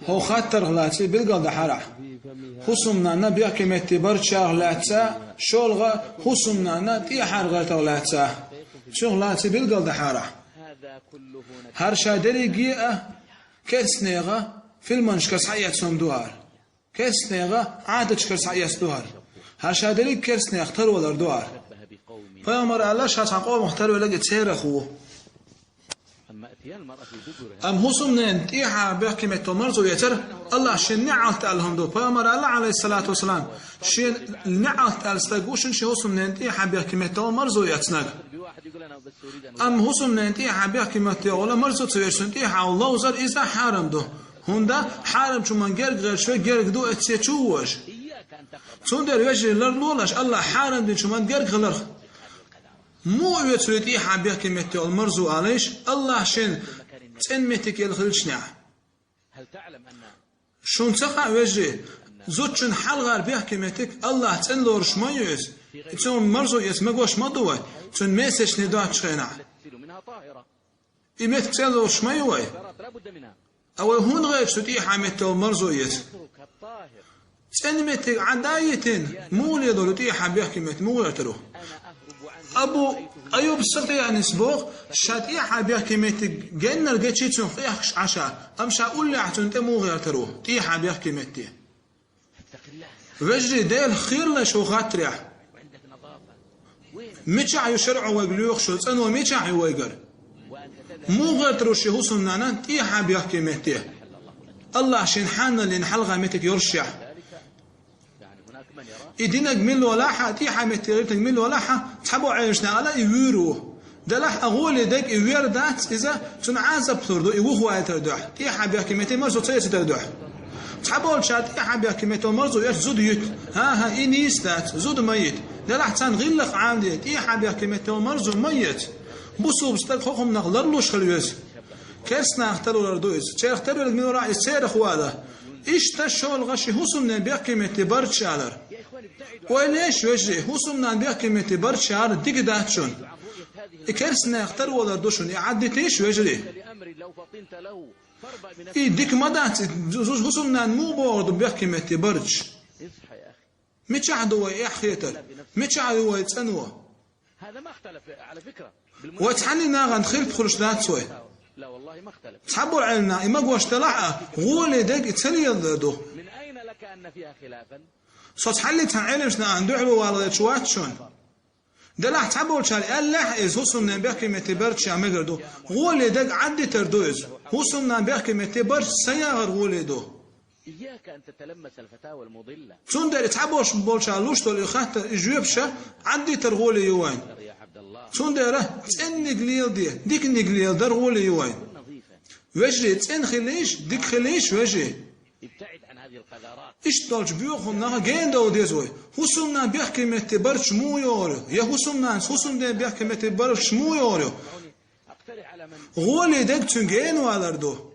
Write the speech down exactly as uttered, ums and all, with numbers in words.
ХӀокху хаттарх лаьцна билгалдахьара ахь. ХӀусамнанна бехке метте барччарах лаьцна, шолгӀа хӀусамнанна тӀехьара гӀертарх лаьцна. Цунах лаьцна билгалдахьара ахь. ХӀара ша дерриге а керстанехан филманашкара схьаэцна хӀума ду хӀара. Керстанехан Ӏадаташкара схьаэцна ду хӀара. ХӀара ша дерриг а керстанех тарвалар ду хӀара. Пайхамара аьлла, ша цхьана къомах тарвелларг и церах ву. Амма хӀусамненан тӀехьа бехке метте марзо эцар АллахӀа шена неӀалт аьлла хӀума ду. Пайхамара аьлла, Ӏалайхиссалату вассалам, шена неӀалт аьлла стаг ву шуна шен хӀусамненан тӀехьа бехке метте марзо эцнарг. Амма хӀусамненан тӀехьа бехке метте марзо ца эцнарг тӀехьа ловзар иза хьарам ду. ХӀунда хьарамчу хӀуманна герга гӀерташ верг герга ду эцча чу вожа. Цундела, вежарий, ларлолаш АллахӀа хьарам динчу хӀуманна герга хиларх. Муха оьцур ю тӀехьа бехке метте йолу марзо алийша, АллахӀа шена цӀена меттиг елла хилча? Шуна ца хаьа, вежарий, зудчун хьалхара бехке меттиг АллахӀа цӀена лоруш ма ю иза. И цунна марзо эца магош ма ду вай, цуьнан месячный доцучу хенахь. И меттиг цӀена лоруш ма ю вай. Ткъа вай хӀунда гӀерташ ду тӀехьа метте йолу марзо эца? ЦӀена меттиг Ӏадда а йитина, муха лелор ю тӀехьа бехке меттиг, муха гӀертар ву? Абу Айюб Сахтиянис боху, ша тӀехьа бехке меттиг геннара гечдо цунах къехкаш Ӏаш, амма ша уллехь цунна тӀе муха гӀертар ву, тӀехьа бехке метте? Вежарий, Делах кхералаш хӀокху хаттарехь. Мичахь ю шарӀо вайга лоьхуш йолу цӀано, мичахь ю вайгара? Муха гӀертар ву шен хӀусамнанна тӀехьа бехке метте, АллахӀа шена хьанналлина хьалха меттиг йолушехь? И динарг мила валахь а, тӀехьа метте гӀиртинарг мила валахь а, цхьаболу Ӏеламнаха аьлла, и вуьйр ву. Делахь а гӀоле дерг и вер дац, иза цунна Ӏазап хир ду, и вухавайтар дуьхьа, тӀехьа бехке метте марзо ца эцарг дуьхьа. Цхьаболчара тӀехьа бехке метте йолу марзо эцча зуда юьту. ХӀан-хӀа, и нийса дац, зуда ма йита. Делахь царна гӀиллакх Ӏамаде, тӀехьа бехке метте йолу марзо ма эца. Бусалба стаг хӀокху хӀуманах ларлуш хила веза. Керстанах тарвалар ду иза. Церах тарвелларг мила вара, иза церах ву ала. Иштта шолгӀа шен хӀусамненан бехке метте барчча алар. Ойла еш, вежарий, хӀусамнанна бехке метте барчча алар дика дац шуна. И керстанех тарвалар ду шуна, и Ӏаддитийша, вежарий. И дика ма дац, и зу-, зу-, хӀусамнанна муха богӀур ду бехке метте барчча? Мичахь ду вай эхь хетар? Мичахь ю вай цӀано? Вай цхьанна нахана хилпа хуьлуш дац вай. Цхьаболу Ӏеламнаха и магош делахь а, гӀоле дерг и ца леладар ду. Со цхьаллица цхьана Ӏеламнахана дуьхьало валарца вац шуна. Делахь цхьаболчара аьллехь а, иза хӀусамненан бехке метте барчча мегар ду. ГӀоле дерг Ӏаддитар ду иза. ХӀусамнанна бехке метте барчча ца яхар гӀоле ду. Цундела цхьаболуш болчара луш долу и хаттар, и жоьпаш Ӏаддитар гӀоле ю вайн. Цундела цӀенниг леладе, диканиг леладар гӀоле ю вайн. Вежарий, цӀена хилийша, дика хилийша, вежарий. Иштта долчу боьхачу хӀуманах гена довла деза вай. ХӀусамнанна бехке метте барчча муха йогӀур ю? Я хӀусамнанас хӀусамненан бехке метте барчча муха йогӀур ю? ГӀоле дерг цуьнан гена валар ду.